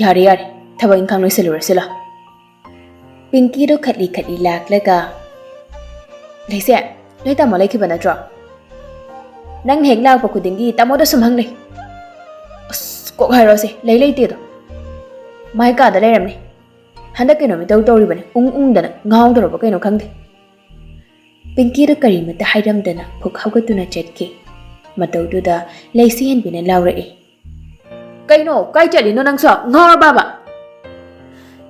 "ꯌꯥꯔꯦ, ꯌꯥꯔꯦ, ꯊꯕꯛ ꯏꯪꯈꯥꯡ ꯂꯣꯏꯁꯤꯜꯂꯨꯔꯁꯤ ꯂꯥꯎ꯫" ꯄꯤꯡꯀꯤꯗꯣ ꯈꯠꯂꯤ ꯈꯠꯂꯤ ꯂꯥꯛꯂꯒ, "ꯂꯩꯁꯦ, ꯅꯣꯏ ꯇꯥꯃꯣ ꯂꯩꯈꯤꯕ ꯅꯠꯇ꯭ꯔꯣ? ꯅꯪ ꯍꯦꯛ ꯂꯥꯛꯄ ꯈꯨꯗꯤꯡꯒꯤ ꯇꯥꯃꯣꯗ ꯁꯨꯝ ꯍꯪ ꯂꯩ꯫ ꯑꯁ, ꯀꯣꯛ ꯍꯥꯏꯔꯣꯁꯦ, ꯂꯩ ꯂꯩꯇꯦꯗꯣ꯫ ꯃꯥꯏ ꯀꯥꯗ ꯂꯩꯔꯝꯅꯤ꯫ ꯍꯟꯗꯛ ꯀꯩꯅꯣꯝ ꯏꯇꯧ ꯇꯧꯔꯤꯕꯅꯤ, ꯎꯪ ꯎꯪꯗꯅ ꯉꯥꯎꯗꯧꯔꯕ ꯀꯩꯅꯣ ꯈꯪꯗꯦ꯫" ꯄꯤꯡꯀꯤꯗꯣ ꯀꯔꯤꯃꯇ ꯍꯥꯏꯔꯝꯗꯅ ꯐꯨꯛ ꯍꯧꯒꯠꯇꯨꯅ ꯆꯠꯈꯤ꯫ ꯃꯇꯧꯗꯨꯗ ꯂꯩꯁꯤ ꯍꯦꯟꯕꯤꯅ ꯂꯥꯎꯔꯛꯏ, "ꯀꯩꯅꯣ? ꯀꯥꯏ ꯆꯠꯂꯤꯅꯣ ꯅꯪꯁꯨ? ꯉꯥꯎꯔꯕꯕ?"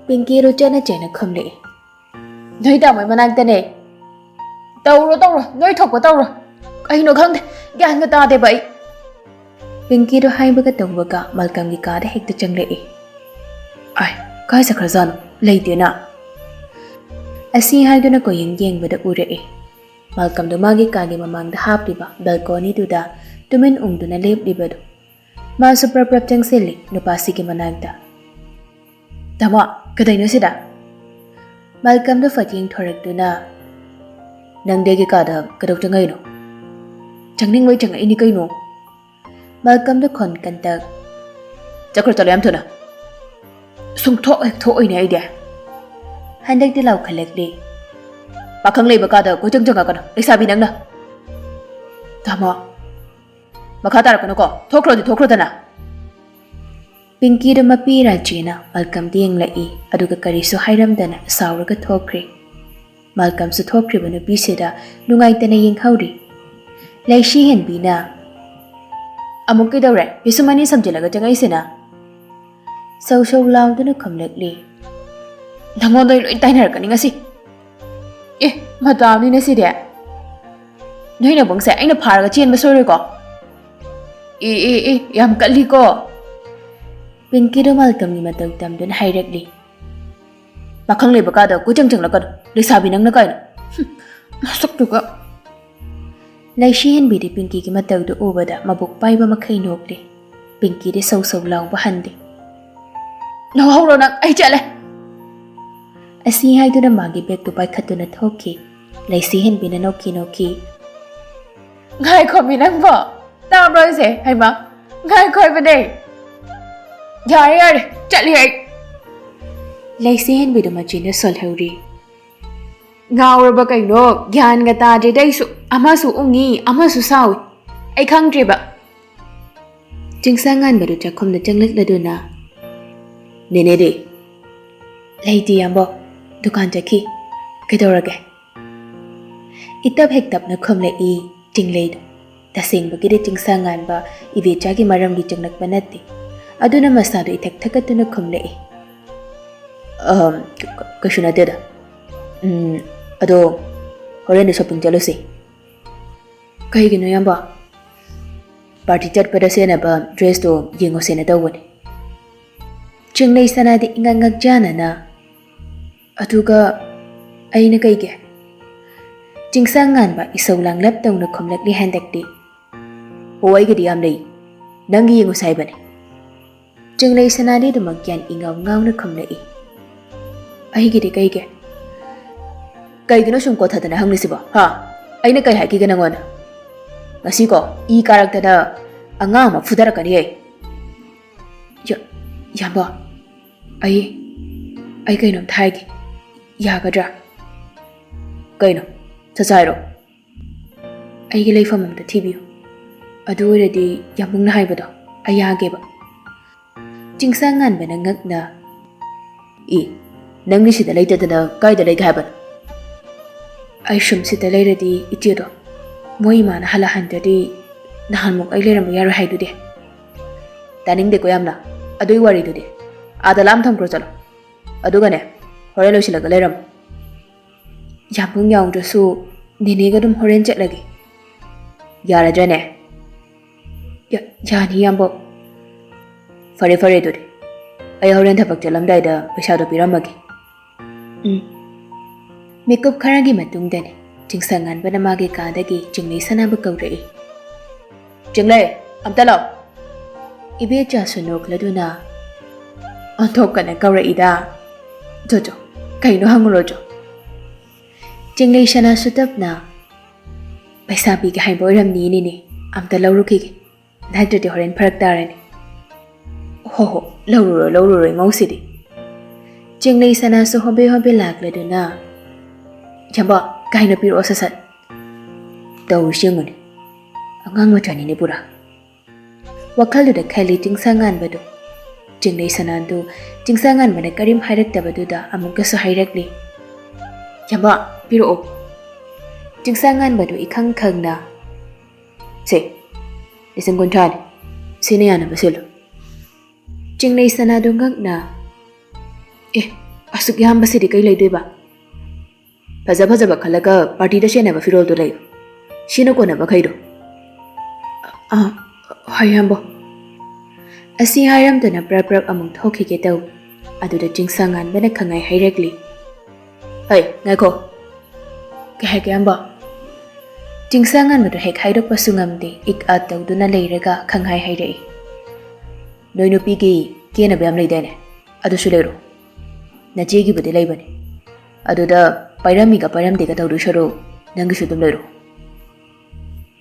ꯄꯤꯡꯀꯤꯗꯣ ꯆꯦꯠꯅ ꯆꯦꯠꯅ ꯈꯨꯝꯂꯛꯏ, "ꯅꯣꯏ ꯇꯥꯃꯣꯏ ꯃꯅꯥꯛꯇꯅꯦ꯫ ꯇꯧꯔꯣ, ꯇꯧꯔꯣ, ꯅꯣꯏ ꯊꯣꯛꯄ ꯇꯧꯔꯣ꯫ ꯀꯩꯅꯣ ꯈꯪꯗꯦ, ꯒ꯭ꯌꯥꯟꯒ ꯇꯥꯗꯦꯕ ꯑꯩ꯫" ꯄꯤꯡꯀꯤꯗꯣ ꯍꯥꯏꯕꯒ ꯇꯧꯕꯒ ꯃꯜꯀꯝꯒꯤ ꯀꯥꯗ ꯍꯦꯛꯇ ꯆꯪꯂꯛꯏ꯫ "ꯑꯥꯏ, ꯀꯥꯏ ꯆꯠꯈ꯭ꯔꯖꯥꯠꯅꯣ? ꯂꯩꯇꯦꯅ꯫" ꯑꯁꯤ ꯍꯥꯏꯗꯨꯅ ꯀꯣꯏꯌꯦꯡ ꯌꯦꯡꯕꯗ ꯎꯔꯛꯏ꯫ ꯃꯜꯀꯝꯗꯣ ꯃꯥꯒꯤ ꯀꯥꯒꯤ ꯃꯃꯥꯡꯗ ꯍꯥꯞꯂꯤꯕ ꯕꯦꯜꯀꯣꯅꯤꯗꯨꯗ ꯇꯨꯃꯤꯟ ꯎꯪꯗꯨꯅ ꯂꯦꯞꯂꯤꯕꯗꯨ꯫ ꯃꯥꯁꯨ ꯄ꯭ꯔꯞ ꯄ꯭ꯔꯞ ꯆꯪꯁꯤꯜꯂꯤ ꯅꯨꯄꯥꯁꯤꯒꯤ ꯃꯅꯥꯛꯇ꯫ "ꯇꯥꯃꯣ, ꯀꯩꯗꯧꯅꯣ ꯁꯤꯗ?" ꯃꯜꯀꯝꯗꯣ ꯐꯠ ꯌꯦꯡꯊꯣꯔꯛꯇꯨꯅ, "ꯅꯪꯗꯤ ꯑꯩꯒꯤ ꯀꯥꯗ ꯀꯩꯗꯧ ꯆꯪꯉꯛꯏꯅꯣ?" "ꯆꯪꯅꯤꯡꯕꯩ ꯆꯪꯉꯛꯏꯅꯤ ꯀꯩꯅꯣ꯫" ꯃꯜꯀꯝꯗꯣ ꯈꯣꯟ ꯀꯟꯇꯛ, "ꯆꯠꯈ꯭ꯔꯣ ꯆꯠꯂꯣ ꯌꯥꯝ ꯊꯨꯅ꯫ ꯁꯨꯡꯊꯣꯛ ꯍꯦꯛ ꯊꯣꯛꯑꯣꯏꯅꯦ ꯑꯩꯗꯤ꯫" ꯍꯟꯗꯛꯇꯤ ꯂꯥꯎꯈꯠꯂꯛꯂꯤ꯫ "ꯄꯥꯈꯪ ꯂꯩꯕ ꯀꯥꯗ ꯀꯣꯏꯆꯪ ꯆꯪꯉꯛꯀꯅꯨ, ꯂꯩꯁꯥꯕꯤ ꯅꯪꯅ꯫" ꯇꯥꯃꯣ, ꯃꯈꯥ ꯇꯥꯔꯛꯀꯅꯨꯀꯣ, ꯊꯣꯛꯈ꯭ꯔꯣꯗꯤ ꯊꯣꯛꯈ꯭ꯔꯣꯗꯅ꯫ ꯄꯤꯡꯀꯤꯗꯨ ꯃꯄꯤ ꯔꯥꯖꯦꯅ ꯃꯜꯀꯝꯗ ꯌꯦꯡꯂꯛꯏ, ꯑꯗꯨꯒ ꯀꯔꯤꯁꯨ ꯍꯥꯏꯔꯝꯗꯅ ꯁꯥꯎꯔꯒ ꯊꯣꯛꯈ꯭ꯔꯦ꯫ ꯃꯜꯀꯝꯁꯨ ꯊꯣꯛꯈ꯭ꯔꯤꯕ ꯅꯨꯄꯤꯁꯤꯗ ꯅꯨꯡꯉꯥꯏꯇꯅ ꯌꯦꯡꯍꯧꯔꯤ꯫ ꯂꯩꯁꯤ ꯍꯦꯟꯕꯤꯅ, "ꯑꯃꯨꯛ ꯀꯩꯗꯧꯔꯦ? ꯄꯤꯁꯨꯝ ꯑꯅꯤ ꯁꯝꯖꯤꯜꯂꯒ ꯆꯪꯉꯛꯏꯁꯤꯅ?" ꯁꯧ ꯁꯧ ꯂꯥꯎꯗꯨꯅ ꯈꯨꯝꯂꯛꯂꯤ꯫ "ꯅꯪꯉꯣꯟꯗ ꯑꯩ ꯂꯣꯏ ꯇꯥꯏꯅꯔꯛꯀꯅꯤ ꯉꯁꯤ꯫ ꯑꯦ, ꯃꯇꯥꯅꯤꯅꯦ ꯁꯤꯗꯤ꯫ ꯅꯣꯏ ꯅꯕꯨꯡꯁꯦ ꯑꯩꯅ ꯐꯥꯔꯒ ꯆꯦꯟꯕ ꯁꯣꯏꯔꯣꯏꯀꯣ?" "ꯑꯦ, ꯑꯦ, ꯑꯦ, ꯌꯥꯝ ꯀꯜꯂꯤꯀꯣ!" ꯄꯤꯡꯀꯤꯗꯣ ꯃꯜꯀꯝꯒꯤ ꯃꯇꯧ ꯇꯝꯗꯨꯅ ꯍꯥꯏꯔꯛꯂꯤ꯫ "ꯄꯥꯈꯪ ꯂꯩꯕ ꯀꯥꯗ ꯀꯣꯏꯆꯪ ꯆꯪꯂꯛꯀꯅꯨ, ꯂꯩꯁꯥꯕꯤ ꯅꯪꯅ ꯀꯥꯏꯅ꯫ ꯍꯨꯝ, ꯃꯁꯛꯇꯨꯒ!" ꯂꯩꯁꯤ ꯍꯦꯟꯕꯤꯗꯤ ꯄꯤꯡꯀꯤꯒꯤ ꯃꯇꯧꯗꯨ ꯎꯕꯗ ꯃꯕꯨꯛ ꯄꯥꯏꯕ ꯃꯈꯩ ꯅꯣꯛꯂꯤ꯫ ꯄꯤꯡꯀꯤꯗꯤ ꯁꯧ ꯁꯧ ꯂꯥꯎꯕ ꯍꯟꯗꯦ꯫ "ꯂꯧꯍꯧꯔꯣ ꯅꯪ, ꯑꯩ ꯆꯠꯂꯦ!" ꯑꯁꯤ ꯍꯥꯏꯗꯨꯅ ꯃꯥꯒꯤ ꯕꯦꯒꯇꯨ ꯄꯥꯏꯈꯠꯇꯨꯅ ꯊꯣꯛꯈꯤ꯫ ꯂꯩꯁꯤ ꯍꯦꯟꯕꯤꯅ ꯅꯣꯛꯈꯤ ꯅꯣꯛꯈꯤ꯫ "ꯉꯥꯏꯈꯣꯃꯤ ꯅꯪꯕꯣ, ꯇꯥꯕ꯭ꯔꯣ ꯑꯩꯁꯦ? ꯍꯩꯃꯥ, ꯉꯥꯏꯈꯣ ꯍꯥꯏꯕꯅꯦ꯫ ꯌꯥꯔꯦ, ꯌꯥꯔꯦ, ꯆꯠꯂꯤ ꯑꯩ!" ꯂꯩꯁꯤ ꯍꯦꯟꯕꯤꯗꯨ ꯃꯆꯤꯟꯗ ꯁꯣꯜꯍꯧꯔꯤ꯫ "ꯉꯥꯎꯔꯕ ꯀꯩꯅꯣ? ꯒ꯭ꯌꯥꯟꯒ ꯇꯥꯗ꯭ꯔꯦꯗ ꯑꯩꯁꯨ꯫ ꯑꯃꯁꯨ ꯎꯪꯉꯤ, ꯑꯃꯁꯨ ꯁꯥꯎꯏ꯫ ꯑꯩ ꯈꯪꯗ꯭ꯔꯦꯕ꯫" ꯆꯤꯡꯁꯥꯡ ꯉꯥꯟꯕꯗꯨ ꯆꯥꯛꯈꯨꯝꯗ ꯆꯪꯂꯛꯂꯗꯨꯅ, "ꯅꯦꯅꯦꯗꯤ?" "ꯂꯩꯇꯦ ꯏꯌꯥꯝꯕ, ꯗꯨꯀꯥꯟ ꯆꯠꯈꯤ꯫ ꯀꯩꯗꯧꯔꯒꯦ?" ꯏꯇꯞ ꯍꯦꯛ ꯇꯞꯅ ꯈꯨꯝꯂꯛꯏ ꯆꯤꯡꯂꯩꯗꯨ꯫ ꯇꯁꯦꯡꯕꯒꯤꯗꯤ ꯆꯤꯡꯁꯥꯡ ꯉꯥꯟꯕ ꯏꯕꯦꯆꯥꯒꯤ ꯃꯔꯝꯒꯤ ꯆꯪꯂꯛꯄ ꯅꯠꯇꯦ꯫ ꯑꯗꯨꯅ ꯃꯁꯥꯗꯨ ꯏꯊꯛ ꯊꯛꯀꯠꯇꯨꯅ ꯈꯨꯝꯂꯛꯏ꯫ "ꯑꯍꯝ, ꯀ-, ꯀ-, ꯀꯩꯁꯨ ꯅꯠꯇꯦꯗ꯫ ꯎꯝ, ꯑꯗꯣ ꯍꯣꯔꯦꯟꯗꯤ shopping ꯆꯠꯂꯨꯁꯤ꯫" "ꯀꯩꯒꯤꯅꯣ ꯏꯌꯥꯝꯕ?" "Party ꯆꯠꯄꯗ ꯁꯦꯠꯅꯕ dressꯇꯣ ꯌꯦꯡꯉꯨꯁꯦꯅ ꯇꯧꯕꯅꯤ꯫" ꯆꯤꯡꯂꯩ ꯁꯅꯥꯗꯤ ꯏꯉꯛ ꯉꯛꯆꯥꯅꯅ, "ꯑꯗꯨꯒ ꯑꯩꯅ ꯀꯩꯒꯤ?" ꯆꯤꯡꯁꯥꯡ ꯉꯥꯟꯕ ꯏꯁꯧ ꯂꯥꯡꯂꯞ ꯇꯧꯅ ꯈꯨꯝꯂꯛꯂꯤ ꯍꯟꯗꯛꯇꯤ꯫ "ꯑꯣ, ꯑꯩꯒꯤꯗꯤ ꯌꯥꯝ ꯂꯩ, ꯅꯪꯒꯤ ꯌꯦꯡꯉꯨꯁꯦ ꯍꯥꯏꯕꯅꯤ꯫" ꯆꯤꯡꯂꯩ ꯁꯅꯥꯗꯤ ꯑꯗꯨꯃꯛ ꯒ꯭ꯌꯥꯟ ꯏꯉꯥꯎ ꯉꯥꯎꯅ ꯈꯨꯝꯂꯛꯏ꯫ "ꯑꯩꯒꯤꯗꯤ ꯀꯩꯒꯤ?" "ꯀꯩꯒꯤꯅꯣ ꯁꯨꯝ ꯀꯣꯊꯗꯅ ꯍꯪꯂꯤꯁꯤꯕꯣ, ꯍꯥ? ꯑꯩꯅ ꯀꯩ ꯍꯥꯏꯈꯤꯒꯦ ꯅꯪꯉꯣꯟꯗ? ꯉꯁꯤꯀꯣ ꯏ ꯀꯥꯔꯛꯇꯅ ꯑꯉꯥꯡ ꯑꯃ ꯐꯨꯊꯔꯛꯀꯅꯤ ꯑꯩ꯫" "ꯌꯥ-, ꯏꯌꯥꯝꯕ, ꯑꯩ, ꯑꯩ ꯀꯩꯅꯣꯝꯇ ꯍꯥꯏꯒꯦ, ꯌꯥꯒꯗ꯭ꯔꯥ?" "ꯀꯩꯅꯣ? ꯁꯠ ꯁꯠ ꯍꯥꯏꯔꯣ꯫" ꯑꯩꯒꯤ ꯂꯩꯐꯝ ꯑꯝꯇ ꯊꯤꯕꯤꯌꯨ꯫ ꯑꯗꯨ ꯑꯣꯏꯔꯗꯤ ꯌꯥꯝꯕꯨꯡꯅ ꯍꯥꯏꯕꯗꯣ ꯑꯩ ꯌꯥꯒꯦꯕ꯫ ꯆꯤꯡꯁꯥꯡ ꯉꯥꯟꯕꯅ ꯉꯛꯅ, "ꯏ, ꯅꯪꯗꯤ ꯁꯤꯗ ꯂꯩꯇꯗꯅ ꯀꯥꯏꯗ ꯂꯩꯒꯦ ꯍꯥꯏꯕꯅꯣ?" "ꯑꯩ ꯁꯨꯝ ꯁꯤꯗ ꯂꯩꯔꯗꯤ ꯏꯆꯦꯗꯣ ꯃꯣꯏ ꯏꯃꯥꯅ ꯍꯜꯂꯛꯍꯟꯗ꯭ꯔꯗꯤ ꯅꯍꯥꯟꯃꯨꯛ ꯑꯩ ꯂꯩꯔꯝꯕ ꯌꯥꯔꯣꯏ ꯍꯥꯏꯗꯨꯗꯤ?" "ꯇꯥꯅꯤꯡꯗꯦꯀꯣ ꯌꯥꯝꯅ꯫ ꯑꯗꯨꯏ ꯋꯥꯔꯤꯗꯨꯗꯤ ꯑꯥꯗ ꯂꯥꯝ ꯊꯝꯈ꯭ꯔꯣ ꯆꯠꯂꯣ꯫ ꯑꯗꯨꯒꯅꯦ, ꯍꯣꯔꯦꯟ ꯂꯣꯏꯁꯤꯜꯂꯒ ꯂꯩꯔꯝꯃꯣ꯫ ꯌꯥꯝꯕꯨꯡ ꯌꯥꯎꯗ꯭ꯔꯁꯨ ꯅꯦꯅꯦꯒ ꯑꯗꯨꯝ ꯍꯣꯔꯦꯟ ꯆꯠꯂꯒꯦ꯫ ꯌꯥꯔꯗ꯭ꯔꯅꯦ?" "ꯌꯥ-, ꯌꯥꯅꯤ, ꯏꯌꯥꯝꯕ꯫" "ꯐꯔꯦ, ꯐꯔꯦ, ꯑꯗꯨꯗꯤ ꯑꯩ ꯍꯣꯔꯦꯟ ꯊꯕꯛ ꯆꯠꯂꯝꯗꯥꯏꯗ ꯄꯩꯁꯥꯗꯣ ꯄꯤꯔꯝꯃꯒꯦ꯫" ꯎꯝ꯫ ꯃꯤꯀꯨꯞ ꯈꯔꯒꯤ ꯃꯇꯨꯡꯗꯅꯦ, ꯆꯤꯡꯁꯪ ꯉꯥꯟꯕꯅ ꯃꯥꯒꯤ ꯀꯥꯗꯒꯤ ꯆꯤꯡꯂꯩ ꯁꯅꯥꯕꯨ ꯀꯧꯔꯛꯏ꯫ "ꯆꯤꯡꯂꯩ, ꯑꯝꯇ ꯂꯥꯛꯑꯣ꯫" ꯏꯕꯦꯆꯥꯁꯨ ꯅꯣꯛꯂꯗꯨꯅ ꯑꯣꯟꯊꯣꯛꯀꯅ ꯀꯧꯔꯛꯏꯗ꯫ "ꯆꯣ, ꯆꯣ, ꯀꯩꯅꯣ ꯍꯪꯉꯨꯔꯣ ꯆꯣ꯫" ꯆꯤꯡꯂꯩ ꯁꯅꯥꯁꯨ ꯇꯞꯅ, "ꯄꯩꯁꯥ ꯄꯤꯒꯦ ꯍꯥꯏꯕ ꯑꯣꯏꯔꯝꯅꯤ ꯏꯅꯦꯅꯦ, ꯑꯝꯇ ꯂꯧꯔꯨꯈꯤꯒꯦ, ꯅꯠꯇ꯭ꯔꯗꯤ ꯍꯣꯔꯦꯟ ꯐꯔꯛ ꯇꯥꯔꯅꯤ꯫" "ꯍꯣ ꯍꯣ, ꯂꯧꯔꯨꯔꯣ, ꯂꯧꯔꯨꯔꯣ, ꯏꯃꯧꯁꯤꯗꯤ꯫" ꯆꯤꯡꯂꯩ ꯁꯅꯥꯁꯨ ꯍꯣꯕꯦ ꯍꯣꯕꯦ ꯂꯥꯛꯂꯗꯨꯅ, "ꯌꯥꯝꯕ, ꯀꯥꯏꯅ ꯄꯤꯔꯛꯑꯣ ꯁꯠ ꯁꯠ꯫" "ꯇꯧꯔꯤꯁꯤ ꯌꯦꯡꯉꯨꯅꯦ, ꯑꯉꯥꯡ ꯃꯆꯥꯅꯤꯅꯦ ꯄꯨꯔꯥ꯫" ꯋꯥꯈꯜꯗꯨꯗ ꯈꯜꯂꯤ ꯆꯤꯡꯁꯥꯡ ꯉꯥꯟꯕꯗꯨ꯫ ꯆꯤꯡꯂꯩ ꯁꯅꯥꯗꯨ ꯆꯤꯡꯁꯥꯡ ꯉꯥꯟꯕꯅ ꯀꯔꯤꯝ ꯍꯥꯏꯔꯛꯇꯕꯗꯨꯗ ꯑꯃꯨꯛꯀꯁꯨ ꯍꯥꯏꯔꯛꯂꯤ, "ꯌꯥꯝꯕ, ꯄꯤꯔꯛꯑꯣ꯫" ꯆꯤꯡꯁꯥꯡ ꯉꯥꯟꯕꯗꯨ ꯏꯈꯪ ꯈꯪꯅ, "ꯁꯦ, ꯂꯤꯁꯤꯡ ꯀꯨꯟꯊ꯭ꯔꯥꯅꯤ, ꯁꯤꯅ ꯌꯥꯅꯕ ꯁꯤꯜꯂꯨ꯫" ꯆꯤꯡꯂꯩ ꯁꯅꯥꯗꯨ ꯉꯛꯅ, "ꯑꯦ, ꯑꯁꯨꯛ ꯌꯥꯝꯕꯁꯤꯗꯤ ꯀꯩ ꯂꯩꯗꯣꯏꯕ? ꯐꯖ ꯐꯖꯕ ꯈꯜꯂꯒ ꯄꯥꯔꯇꯤꯗ ꯁꯦꯠꯅꯕ ꯐꯤꯔꯣꯜꯗꯣ ꯂꯩꯌꯨ, ꯁꯤꯅ ꯀꯣꯟꯅꯕ ꯈꯩꯗꯣ꯫" "ꯑꯥ, ꯍꯣꯏ, ꯏꯌꯥꯝꯕ꯫" ꯑꯁꯤ ꯍꯥꯏꯔꯝꯗꯅ ꯄ꯭ꯔꯞ ꯄ꯭ꯔꯞ ꯑꯃꯨꯛ ꯊꯣꯛꯈꯤꯒꯦ ꯇꯧ꯫ ꯑꯗꯨꯗ ꯆꯤꯡꯁꯥꯡ ꯉꯥꯟꯕꯅ ꯈꯪꯍꯥꯏ ꯍꯥꯏꯔꯛꯂꯤ, "ꯍꯩ, ꯉꯥꯏꯈꯣ꯫" "ꯀꯩ ꯍꯥꯏꯒꯦ, ꯏꯌꯥꯝꯕ?" ꯆꯤꯡꯁꯥꯡ ꯉꯥꯟꯕꯗꯨ ꯍꯦꯛ ꯍꯥꯏꯗꯣꯛꯄꯁꯨ ꯉꯝꯗꯦ, ꯏꯛ ꯑꯥ ꯇꯧꯗꯨꯅ ꯂꯩꯔꯒ ꯈꯪꯍꯥꯏ ꯍꯥꯏꯔꯛꯏ, "ꯅꯣꯏ ꯅꯨꯄꯤꯒꯤ ꯀꯦꯅꯕ ꯌꯥꯝ ꯂꯩꯗꯥꯏꯅꯦ? ꯑꯗꯨꯁꯨ ꯂꯩꯔꯣ꯫ ꯅꯆꯦꯒꯤꯕꯨꯗꯤ ꯂꯩꯕꯅꯤ꯫ ꯑꯗꯨꯗ ꯄꯥꯏꯔꯝꯃꯤꯒ ꯄꯥꯏꯔꯝꯗꯦꯒ ꯇꯧꯗꯣꯏ ꯁꯔꯨꯛ ꯅꯪꯒꯤꯁꯨ ꯑꯗꯨꯝ ꯂꯩꯔꯣ꯫"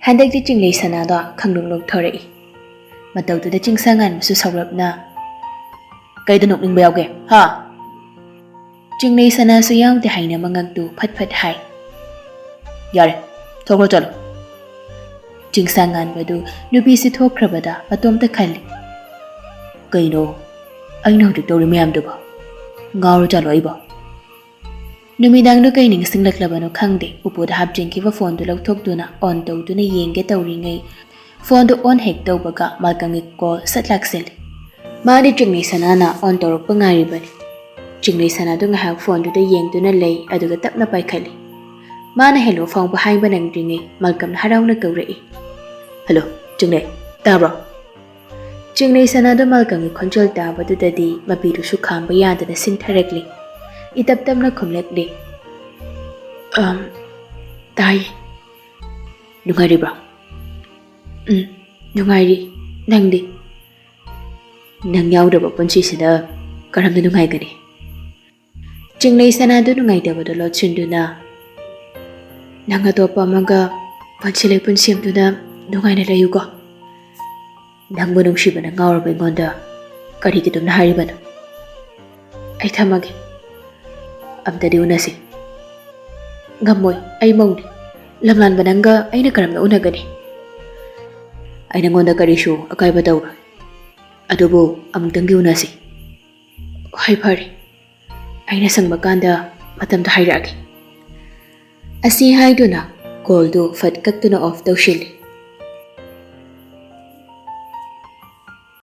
ꯍꯟꯗꯛꯇꯤ ꯆꯤꯡꯂꯩ ꯁꯅꯥꯗꯣ ꯈꯪꯅꯣꯛ ꯅꯣꯛꯊꯣꯔꯛꯏ꯫ ꯃꯇꯧꯗꯨꯗ ꯆꯤꯡꯁꯥꯡ ꯉꯥꯟꯕꯁꯨ ꯁꯥꯎꯔꯞꯅ, "ꯀꯩꯗ ꯅꯣꯛꯅꯤꯡꯕ ꯌꯥꯎꯒꯦ, ꯍꯥ?" ꯆꯤꯡꯂꯩ ꯁꯅꯥꯁꯨ ꯌꯥꯎꯗꯦ ꯍꯥꯏꯅ ꯃꯉꯛꯇꯨ ꯐꯠ ꯐꯠ ꯍꯥꯏ꯫ "ꯌꯥꯔꯦ, ꯊꯣꯛꯈ꯭ꯔꯣ ꯆꯠꯂꯣ꯫ ꯆꯤꯡꯁꯥ ꯉꯥꯟꯕꯗꯨ ꯅꯨꯄꯤꯁꯤ ꯊꯣꯛꯈ꯭ꯔꯕꯗ ꯃꯇꯣꯝꯇ ꯈꯜꯂꯤ꯫ "ꯀꯩꯅꯣ ꯑꯩꯅ ꯍꯧꯖꯤꯛ ꯇꯧꯔꯤ ꯃꯌꯥꯝꯗꯨꯕꯣ? ꯉꯥꯎꯔꯖꯥꯠꯂꯣ ꯑꯩꯕꯣ?" ꯅꯨꯃꯤꯗꯥꯡꯗꯨ ꯀꯩ ꯅꯤꯡꯁꯤꯡꯂꯛꯂꯕꯅꯣ ꯈꯪꯗꯦ, ꯎꯄꯨꯗ ꯍꯥꯞꯆꯤꯟꯈꯤꯕ ꯐꯣꯟꯗꯨ ꯂꯧꯊꯣꯛꯇꯨꯅ ꯑꯣꯟ ꯇꯧꯗꯨꯅ ꯌꯦꯡꯒꯦ ꯇꯧꯔꯤꯉꯩ, ꯐꯣꯟꯗꯨ ꯑꯣꯟ ꯍꯦꯛ ꯇꯧꯕꯒ ꯃꯥꯂꯀꯝꯒꯤ ꯀꯣꯜ ꯁꯠ ꯂꯥꯛꯁꯤꯜꯂꯤ꯫ ꯃꯥꯗꯤ ꯆꯤꯡꯂꯩ ꯁꯅꯥꯅ ꯑꯣꯟ ꯇꯧꯔꯛꯄ ꯉꯥꯏꯔꯤꯕꯅꯤ꯫ ꯆꯤꯡꯂꯩ ꯁꯅꯥꯗꯨ ꯉꯥꯏꯍꯥꯛ ꯐꯣꯟꯗꯨꯗ ꯌꯦꯡꯗꯨꯅ ꯂꯩ, ꯑꯗꯨꯒ ꯇꯞꯅ ꯄꯥꯏꯈꯠꯂꯤ꯫ ꯃꯥꯅ "ꯍꯦꯜꯂꯣ" ꯐꯥꯎꯕ ꯍꯥꯏꯕ ꯅꯪꯗ꯭ꯔꯤꯉꯩ ꯃꯥꯂꯀꯝꯅ ꯍꯔꯥꯎꯅ ꯀꯧꯔꯛꯏ꯫ "ꯍꯜꯂꯣ, ꯆꯤꯡꯂꯩ, ꯇꯥꯕ꯭ꯔꯣ?" ꯆꯤꯡꯂꯩ ꯁꯅꯥꯗꯨ ꯃꯥꯂꯀꯝꯒꯤ ꯈꯣꯟꯖꯦꯜ ꯇꯥꯕꯗꯨꯗꯗꯤ ꯃꯄꯤꯗꯨꯁꯨ ꯈꯥꯝꯕ ꯌꯥꯗꯅ ꯁꯤꯟꯊꯔꯛꯂꯤ꯫ ꯏꯇꯞ ꯇꯞꯅ ꯈꯨꯝꯂꯛꯂꯤ꯫ "ꯑꯝ, ꯇꯥꯏ꯫ ꯅꯨꯡꯉꯥꯏꯔꯤꯕ꯭ꯔꯣ?" "ꯎꯝ, ꯅꯨꯡꯉꯥꯏꯔꯤ꯫ ꯅꯪꯗꯤ?" "ꯅꯪ ꯌꯥꯎꯗꯕ ꯄꯨꯟꯁꯤꯁꯤꯗ ꯀꯔꯝꯅ ꯅꯨꯡꯉꯥꯏꯒꯅꯤ?" ꯆꯤꯡꯂꯩ ꯁꯅꯥꯗꯨ ꯅꯨꯡꯉꯥꯏꯇꯕꯗꯨ ꯂꯣꯠꯁꯤꯟꯗꯨꯅ, "ꯅꯪ ꯑꯇꯣꯞꯄ ꯑꯃꯒ ꯄꯨꯟꯁꯤ ꯂꯩꯄꯨꯟ ꯁꯦꯝꯗꯨꯅ ꯅꯨꯡꯉꯥꯏꯅ ꯂꯩꯌꯨꯀꯣ꯫ ꯅꯪꯕꯨ ꯅꯨꯡꯁꯤꯕꯅ ꯉꯥꯎꯔꯕ ꯑꯩꯉꯣꯟꯗ ꯀꯔꯤꯒꯤꯗꯨꯝꯅ ꯍꯥꯏꯔꯤꯕꯅꯣ? ꯑꯩ ꯊꯝꯃꯒꯦ꯫ ꯑꯝꯇꯗꯤ ꯎꯅꯁꯤ꯫" "ꯉꯝꯃꯣꯏ, ꯑꯩ ꯃꯧꯅꯤ꯫ ꯂꯝꯂꯥꯟꯕ ꯅꯪꯒ ꯑꯩꯅ ꯀꯔꯝꯅ ꯎꯅꯒꯅꯤ? ꯑꯩ ꯅꯪꯉꯣꯟꯗ ꯀꯔꯤꯁꯨ ꯑꯀꯥꯏꯕ ꯇꯧꯔꯣꯏ꯫ ꯑꯗꯨꯕꯨ ꯑꯃꯨꯛꯇꯪꯗꯤ ꯎꯅꯁꯤ꯫" "ꯍꯣꯏ, ꯐꯔꯦ꯫ ꯑꯩꯅ ꯁꯪꯕ ꯀꯥꯟꯗ ꯃꯇꯝꯗꯣ ꯍꯥꯏꯔꯛꯑꯒꯦ꯫" ꯑꯁꯤ ꯍꯥꯏꯗꯨꯅ ꯀꯣꯜꯗꯨ ꯐꯠ ꯀꯛꯇꯨꯅ ꯑꯣꯐ ꯇꯧꯁꯤꯜꯂꯤ꯫